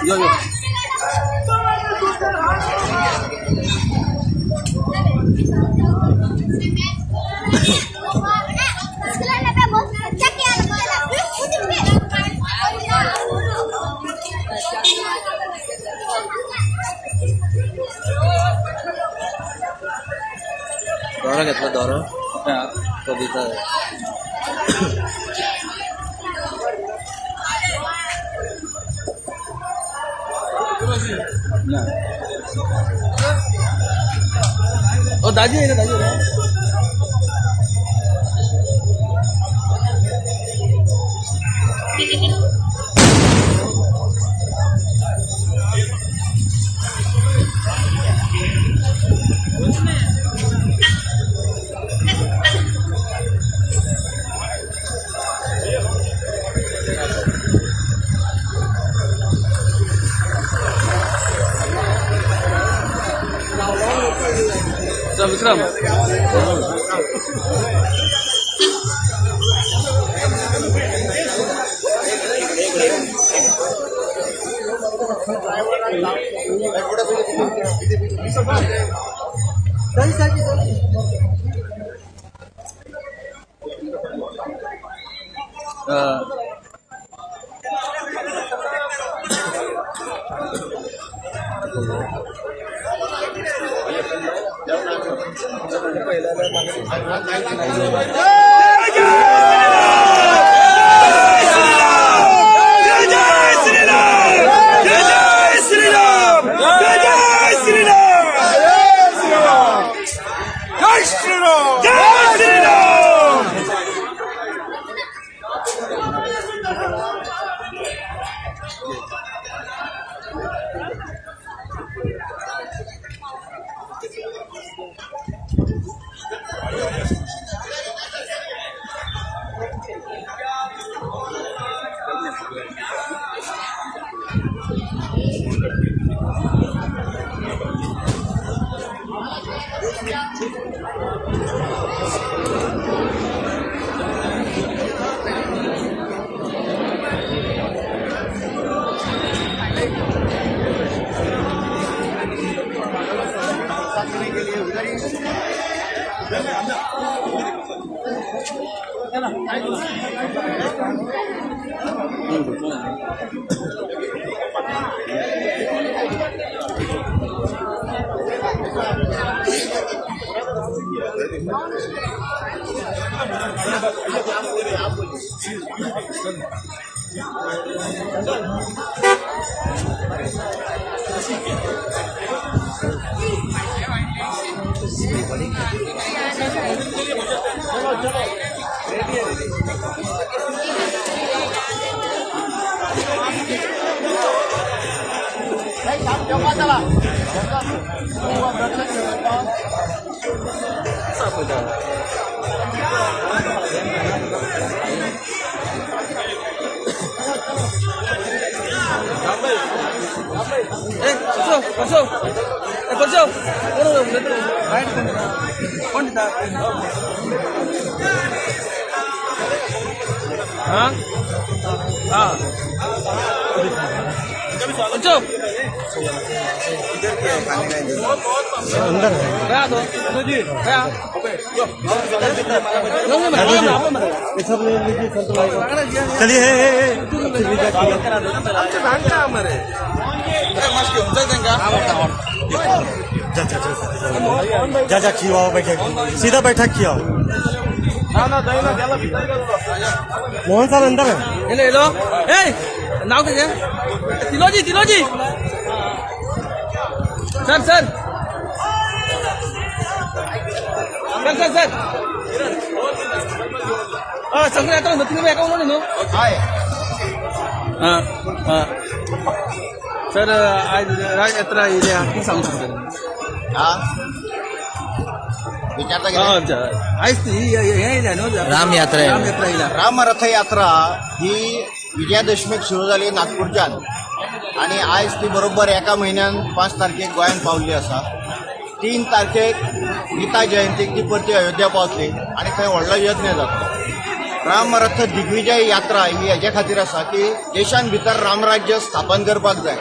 यो यो दौरा घेतला दौरा कविता ओ दाजी है ना दाजी है। विक्रम अंदर है चलिए जा जा खिलाओ बैठक सीधा बैठक खिलाओ। मोहन साहब अंदर है। हेलो ए नाव K तिलोजी तिलोजी sir sir sir sir sir सगळे आता नथी अकाउंट न्हू। हां हां सर आज राज यात्रा येयल्या कितें सांगू शकता? विचारता कितें? आयज हें येयल्या न्हू, राम यात्रा येयल्या. राम यात्रा येयल्या. राम रथयात्रा ही विजयादशमीक सुरू जाली नागपूरच्यान आनी आयज ती बरोबर एका म्हयन्यान 5 तारखेक गोंयांत पावल्ली आसा. 3 तारखेक गीता जयंतीक ती परती अयोध्या पावतली आनी थंय व्हडलो यज्ञ जातलो. रामरथ दिग्विजय यात्रा ही हेजे खातीर आसा की देशान भितर रामराज्य स्थापन करपाक जाय.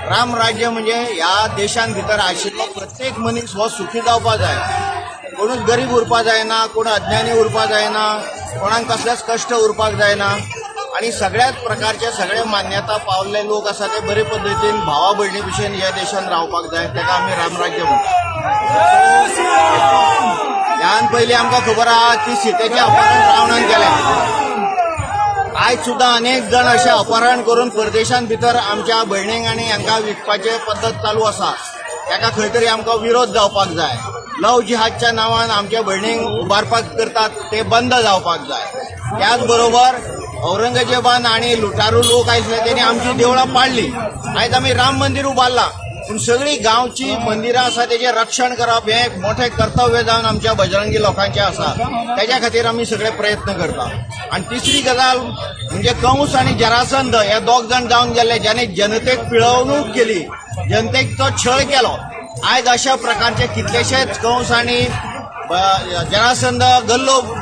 रामराज्य म्हणजे ह्या देशान भितर आशिल्लो प्रत्येक मनीस हो सुखी जावपा जाय. कोणूच गरीब उरपा जायना, कोण अज्ञानी उरपा जायना, कोणाक कसलेच कश्ट उरपाक जायना आनी सगळ्याच प्रकारचे सगळे मान्यता पावल्ले लोक आसा ते बरे पद्दतीन भावा भयणी भशेन ह्या देशान रावपाक जाय. ताका आमी रामराज्य म्हणटा. ह्यान पयलीं आमकां खबर आहा की सीतेचें अपहरण रावणान केलें. आयज सुद्दां अनेक जाण अशें अपहरण करून परदेशान भितर आमच्या भयणींक आनी हांकां विकपाचे पद्दत चालू आसा. ताका खंय तरी आमकां विरोध जावपाक जाय. लव जिहादच्या नांवान आमच्या भयणींक उबारपाक करतात ते बंद जावपाक जाय. त्याच बरोबर औरंगजेबान आनी लुटारू लोक आयले तेणी आमची देवळां पाडली. आयज आमी राम मंदीर उबारलां, पूण सगळीं गांवची मंदिरां आसा तेजें रक्षण करप हें एक मोठें कर्तव्य जावन आमच्या बजरंगी लोकांचें आसा. तेज्या खातीर आमी सगळे प्रयत्न करता. आनी तिसरी गजाल म्हणजे कंस आनी जरासंध हे दोग जाण जावन गेल्ले, ज्याने जनतेक पिळवणूक केली, जनतेक तो छळ केलो. आयज अशा प्रकारचे कितलेशेच कंस आनी जरासंध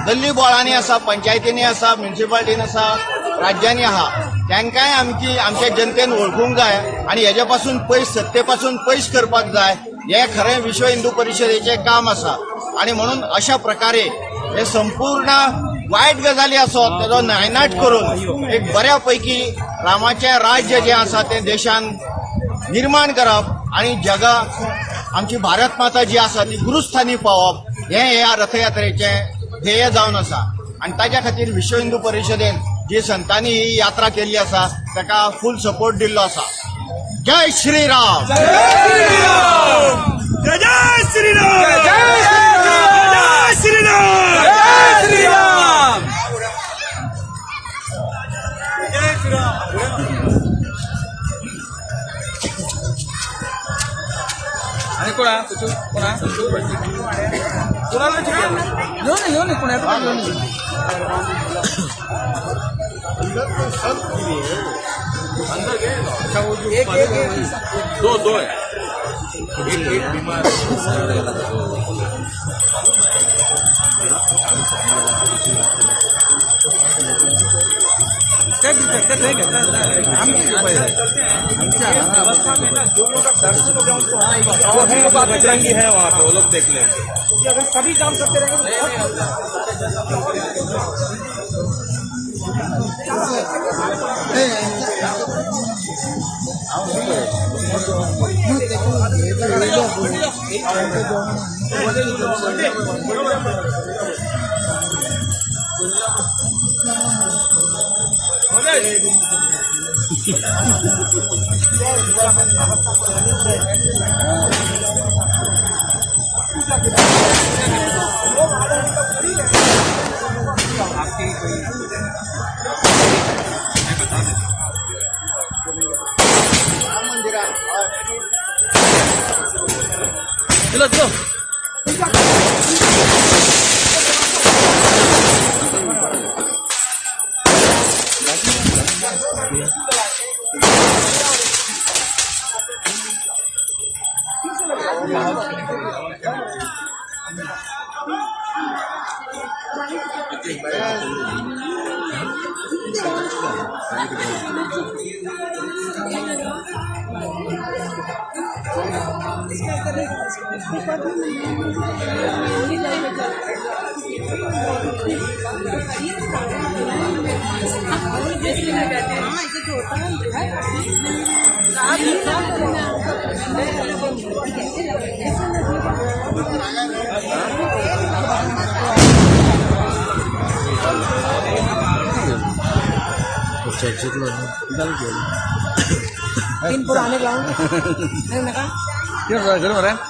गल्ली बोळांनी आसा, पंचायतींनी आसा, म्युनिसिपालिटीन आसा, राज्यांनी आहा. तांकांय आमची आमच्या जनतेन वळखूंक जाय आनी हेजे पासून पयस, सत्ते पासून पयस करपाक जाय. हें खरें विश्व हिंदू परिशदेचें काम आसा. आनी म्हणून अशा प्रकारे हे संपूर्ण वायट गजाली आसत तेजो नायनाट करून एक बऱ्या पैकी रामाचें राज्य जें आसा तें देशान निर्माण करप आनी जगा आमची भारत माता जी आसा ती गुरुस्थानी पावप हें ह्या रथयात्रेचें ध्येय जावन आसा. आनी ताज्या खातीर विश्व हिंदू परिशदेन जी संतांनी ही यात्रा केल्ली आसा ताका फूल सपोर्ट दिल्लो आसा. जय श्री राम. जय जय श्री राम. जय श्री राम. जय श्री राम. आणि कोणा कोणा कोणाला घेऊन ये, घेऊन ये, कोणा घेऊन ये. एक एक एक दो दो है, एक एक बीमार. त्या त्या थंय घे, आमचे घेवपाक जाय. आमच्या बजरंगी है वहाँ पे, वो लोग देख लेंगे. अगर सभी काम करते रहेंगे तो राम मंदिरान चलो चलो. गरम आहे. राम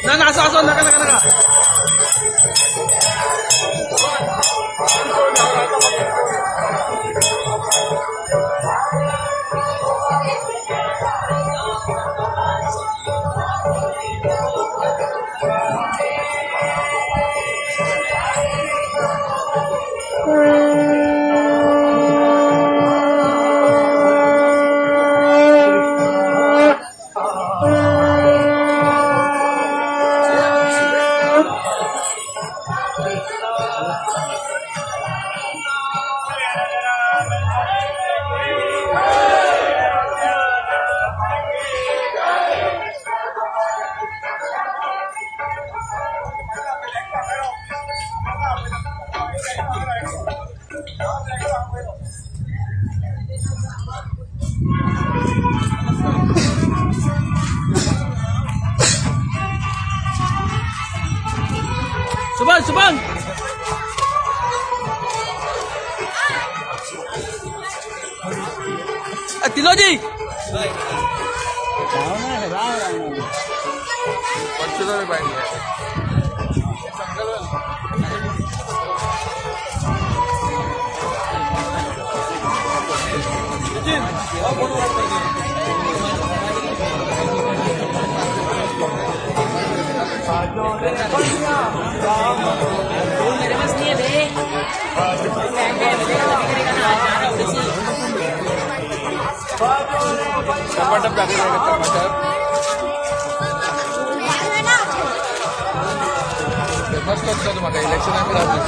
ना ना असं असं नका नका नका. सुभान सुभान तिलोजी मेरे पास नहीं है बे। टमाटर टमाटर फेमस करता तुम्हाला इलेक्शनाक रावली.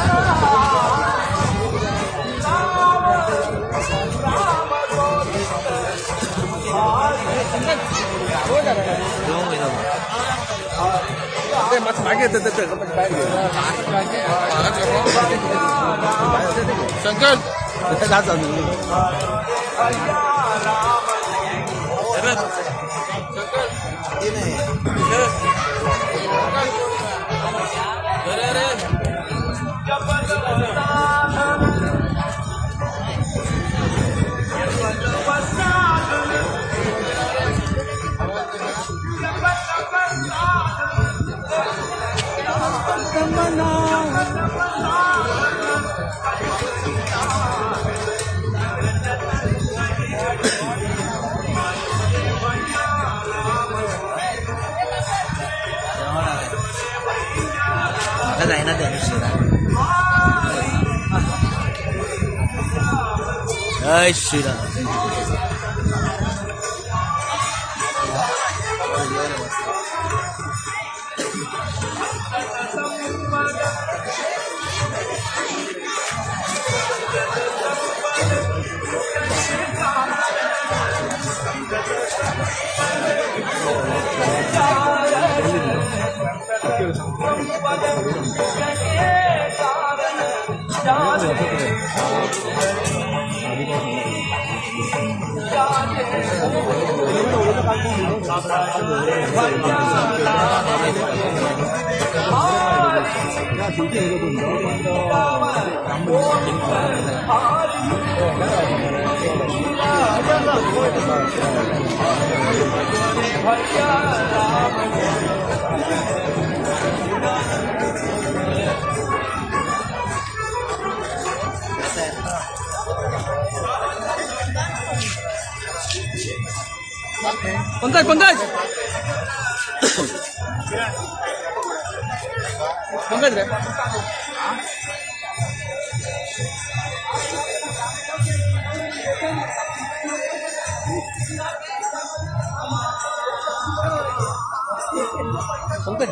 ते मातशें मागीर ते भायर शंकर जायना ते. जय श्रीराम. Okay. पंकज पंकज पंकज रे पंकज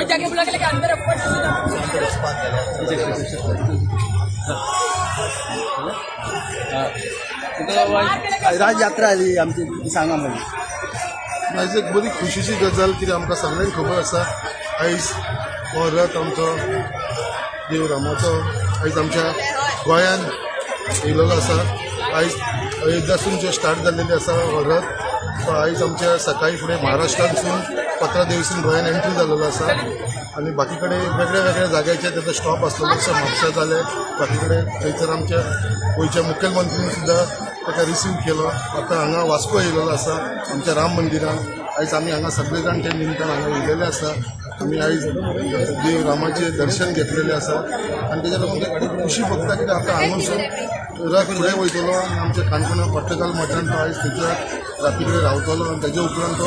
जाके बुला के लेके अंदर राजयात्रा आली आमची सांगा म्हणजे आयज एक बरी खुशीची गजाल कित्याक आमकां सगळ्यांक खबर आसा आयज हो रथ आमचो देव रामाचो आयज आमच्या गोंयांत येयलेलो आसा. आयज अयोध्यासून जो स्टार्ट जाल्लेली आसा हो रथ तो आयज आमच्या सकाळी फुडें महाराष्ट्रांतसून पत्रादेवीसून गोंयांत एंट्री जाल्लेलो आसा आनी बाकी कडेन वेगळ्या वेगळ्या जाग्याचेर तेजो स्टॉप आसलो जशें म्हापसा जालें बाकी कडेन थंयसर आमच्या गोंयच्या मुखेलमंत्रीन सुद्दां ताका रिसीव केलो. आतां हांगा वास्को येयलेलो आसा आमच्या राम मंदिरान. आयज आमी हांगा सगळे जाण त्या निमतान हांगा येयलेले आसा. आमी आयज देव रामाचें दर्शन घेतलेलें आसा आनी तेज्या लागून खूब खुशी भोगता कित्याक आतां हांगासून रथ फुडें वयतलो आनी आमच्या काणकोणा पट्टकाल मठान तो आयज थंयच्या राती कडेन रावतलो आनी तेज्या उपरांत तो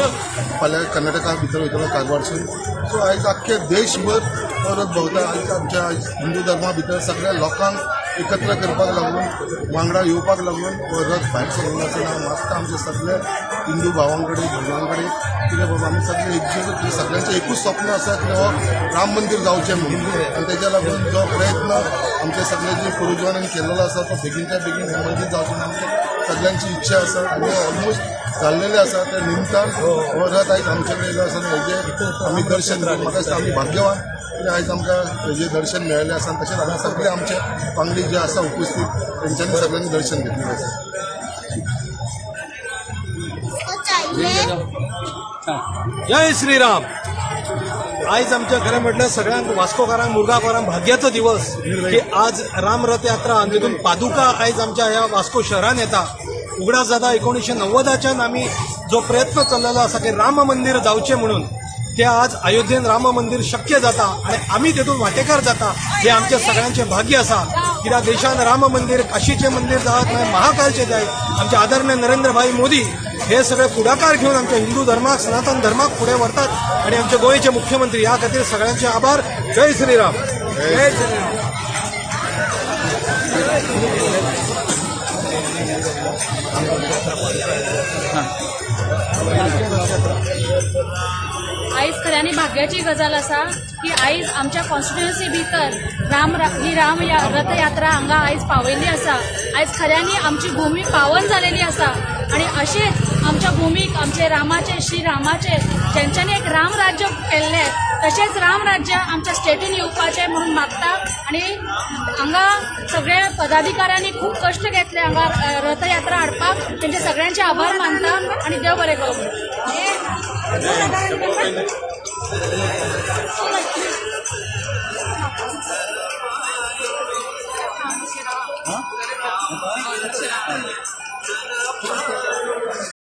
फाल्यां कर्नाटका भितर वयतलो कारवारसून. सो आयज आख्खे देशभर तो रथ भोंवता. आयज आमच्या आयज हिंदू धर्मा भितर सगळ्या लोकांक एकत्र करपाक लागून वांगडा येवपाक लागून हो रथ भायर सरिल्लो आसा. हांव मागता आमच्या सगळ्या हिंदू भावां कडेन भयणां कडेन कितें बाबा आमी सगळे एकजीव सगळ्यांचें एकूच स्वप्न आसा की हो राम मंदीर जावचें म्हणून आनी तेज्या लागून जो प्रयत्न आमच्या सगळ्यांच्या पुर्वजांनी केल्लो आसा तो बेगीनच्या बेगीन हें मंदीर जावचें म्हणून आमच्या सगळ्यांची इच्छा आसा आनी ऑलमोस्ट जाल्लेलें आसा. त्या निमतान हो रथ आयज आमचे कडेन येयलो आसा आनी हेजें आमी दर्शन घेवन म्हाका दिसता आमी भाग्यवान कित्याक आयज आमकां हेजें दर्शन मेळ्ळें आसा. आनी तशेंच हांगा सगळे आमचे वांगडी जे आसा उपस्थीत तेंच्यांनी सगळ्यांनी दर्शन घेतलेलें आसा. जय श्रीराम. आयज आमच्या खरें म्हटल्यार सगळ्यांक वास्कोकारांक मुरगांवकारांक भाग्याचो दिवस की आज राम रथ यात्रा आनी तितून पादुका आयज आमच्या ह्या वास्को शहरान येता. उगडास जाता 1990च्यान आमी जो प्रयत्न चल्लेलो आसा की राम मंदीर जावचें म्हणून ते आज अयोध्येन राम मंदीर शक्य जाता आनी आमी तेतून वांटेकार जाता हें आमच्या सगळ्यांचें भाग्य आसा. कित्याक देशान राम मंदीर काशीचें मंदीर जावत मागीर महाकालचें जायत आमचे आदरणीय नरेंद्रभाई मोदी हे सगळे फुडाकार घेवन आमच्या हिंदू धर्माक सनातन धर्माक फुडें व्हरतात आनी आमचे गोंयचे मुख्यमंत्री ह्या खातीर सगळ्यांचे आभार. जय श्रीराम. जय श्रीराम. आयज खऱ्यांनी भाग्याची गजाल आसा की आयज आमच्या कॉन्स्टिट्युएन्सी भितर राम ही राम रथयात्रा हांगा आयज पावयल्ली आसा. आयज खऱ्यांनी आमची भूमी पावन जालेली आसा आनी अशेंच आमच्या भुमीक आमचे रामाचे श्री रामाचे जेंच्यांनी एक राम राज्य केल्लें तशेंच राम राज्य आमच्या स्टेटीन येवपाचें म्हणून मागता. आनी हांगा सगळे पदाधिकाऱ्यांनी खूब कश्ट घेतले हांगा रथयात्रा हाडपाक तेंचे सगळ्यांचे आभार मानता आनी देव बरें करूं.